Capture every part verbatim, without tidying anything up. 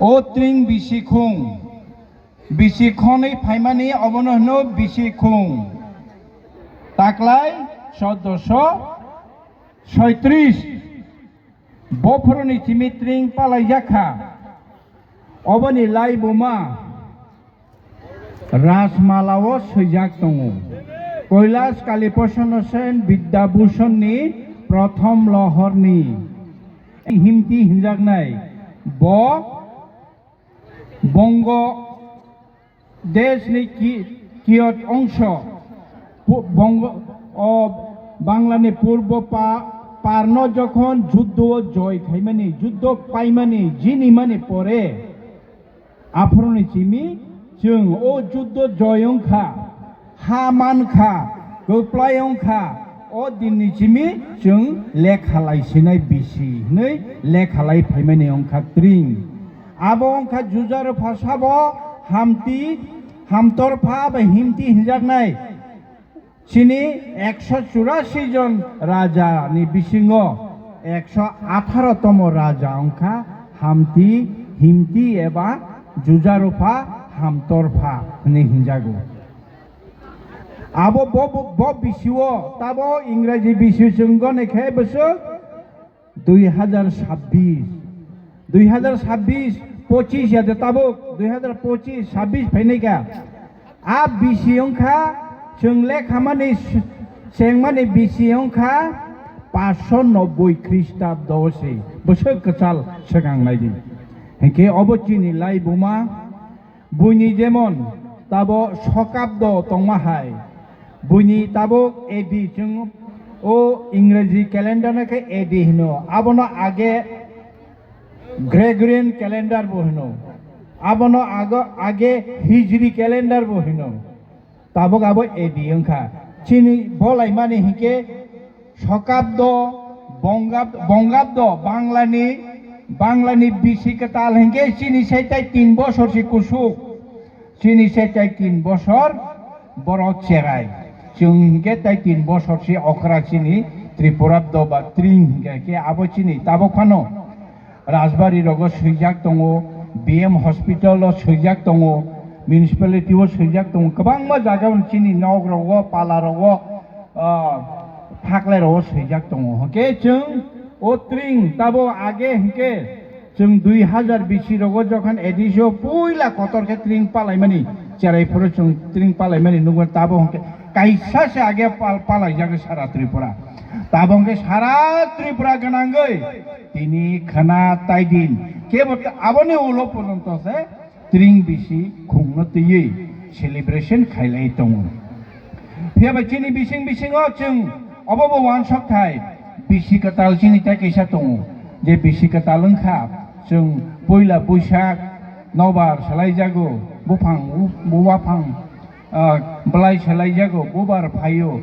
O tring bisikhung, bisikhonwi phaimani obono hwno bisikhung. Taklai sodosho soitris bophoroni simi tring palaijak kha. Oboni laibuma Rajmalao swijak tongo. Kailash Kaliprasana Sen Vidyabhushanni prothom lohorni himti hinjaknai bo Bongo deshni ki-, kiyot ongso pu-, Bongo, o Banglani purbo pa-, parno jokhon juddo o joy khaimani, juddo paimani, jinimani pore, Aphuruni simi chwng o juddo joy wngkha, ha mankha, kwplai wngkha, o dinni simi chwng lekha lai sinai bisi hwnwi lekha lai phaimani wngkha tring. Abo wngkha juja rwpha sabo hamti, hamtorpha bai himti hinjaknai. Chini ekso churasi jon raja ni bisingo ekso atharo tomo raja wngkha hamti, himti eba jujarupha, hamtorpha hwnwi hinjago. Abo bo, bo, bo bisio tabo Ingraji bisio chwng gone khe bwswk dui hazar sabbish, dui hazar sabbish, pochish ya de tabuk, dui hazar pochish, sabbish phainai kha. A bisi wngkha, chwng lekhamani s-, chengmani bisi wngkha paanch sho nobboi Khristabdo se, bwswk kwchal swkang naidi. Hinkhe obo chini laibuma, Buini jemon tabo sokabdo tongma hai. Buini tabuk A D chwng o Ingraji calendar no khe A D hino. Abono age Gregorian calendar bo hino. Abono ago age Hijri calendar bo hino. Tabuk abo A D wngkha. Chini bolaimani hinkhe Sokabdo, Bongab-, Bongabdo, Banglani, Banglani bisi kwtal hinkhe chini sai tai tin bosor se kusuk. Chini sai tai tin bosor borok cherai. Chwng hinkhe tai tin bosor se okra chini Tripurabdo ba tring hinkhe khe abo chini tabuk phano. Rajbari rogo swijak tongo, B M hospital o swijak tongo, municipality o swijak tongo, kwbangma jaga o chini nok rogo, pala rogo, ah, phaklai rogo swijak tongo. Hwnkhe chwng o tring tabo age hwnkhe chwng dui hazar bisi rogo jokhon A D C o puila kotor khe tring palaimani, cherai phuru chwng tring palaimani nukgo tabo hwnkhe kaisa se age pal-, palaijak sara Tripura. Tabo hwnkhe sara Tripura gwnangwi tini khwna tai din kebo ta-, aboni ulo porjonto se tring bisi khungno twiwi celebration khailai tongo. Phiya bai chini bising bisingo chwng obo bo uansuk thai bisi kwtal chini tai kaisa tongo, je bisi kwtal wngkha chwng puila Buisak nobar salai jago, buphang u-, buwaphang ah, belai selaijago, bubar phaio.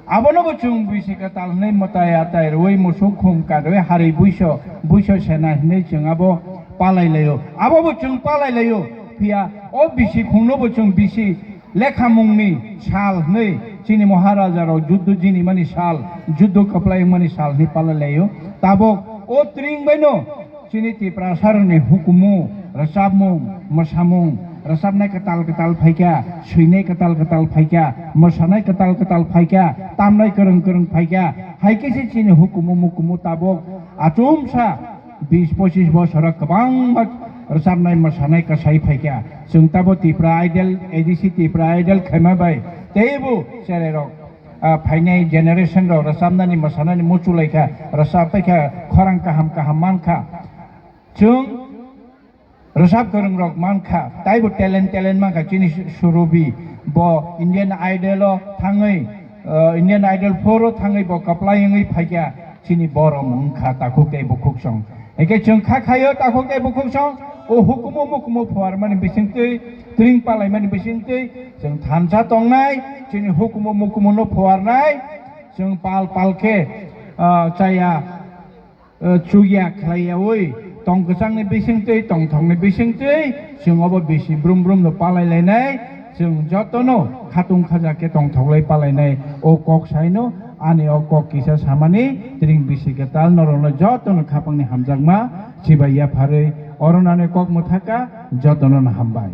Abono bo chwng bisi kwtal hwnwi mwtai atai rwui musuk khum kadwi hari buiso, buiso sena hwnwi chwng abo palai laio. Abo bo chwng palai laio. Phiya o bisi khungno bo chwng bisi lekhamungni sal hwnwi chini Maharaja rok juddo jinimani sal, juddo kwplai wngmani sal hwnwi palai laio. Tabok o tring baino Chini Tiprasarokni hukumu, rwchapmung, mwsamung, rwchapnai kwtal kwtal phaikha, swinai kwtal kwtal phaikha, mwsanai kwtal kwtal phaikha, tamnai kwrwng kwrwng phaikha, hai khe se chini hukumu mukumu tabuk achomsa bis pochis bosoro kwbangma rwchapnai mwsanai kwsai phaikha. Chwng tabo Tipra Idol, A D C Tipra Idol khaima bai teibo cherairok ah, phainai generation rok rwchapnani, mwsanani muchulaikha, rwchapbaikha, khorang kaham kaham mankha. Chwng rwchap kwrwng rok mankha, taibo talent, talent mankha. Chini Su-, Surobi bo Indian Idol o thangwi, ah, Indian Idol four o thangwi bo kwplai wngwi phaikha. Chini borom wngkha takhuk tei bukhuk song. Hingke chwng kha khaio takhuk tei bukhuk song, o hukumu mukumu phuarmani bisingtwi, tring palaimani bisingtwi, chwng thansa tongnai, chini hukumu mukumu no phuarnai, chwng pal pal khe, ah, chaya, ah, chukya khlaiyaui, tong kwchangni bisingtwi, tongthokni bisingtwi, chwng obo bisi brum brum no palai lainai, chwng jotono khatung khaja khe tongthoklai palainai o kok saino. Ani o kok kisa samani, tring bisi kwtal norokno jotono khapangni hamjakma chibai yapharwi Oro nani kok mwthaka jotono no hambai.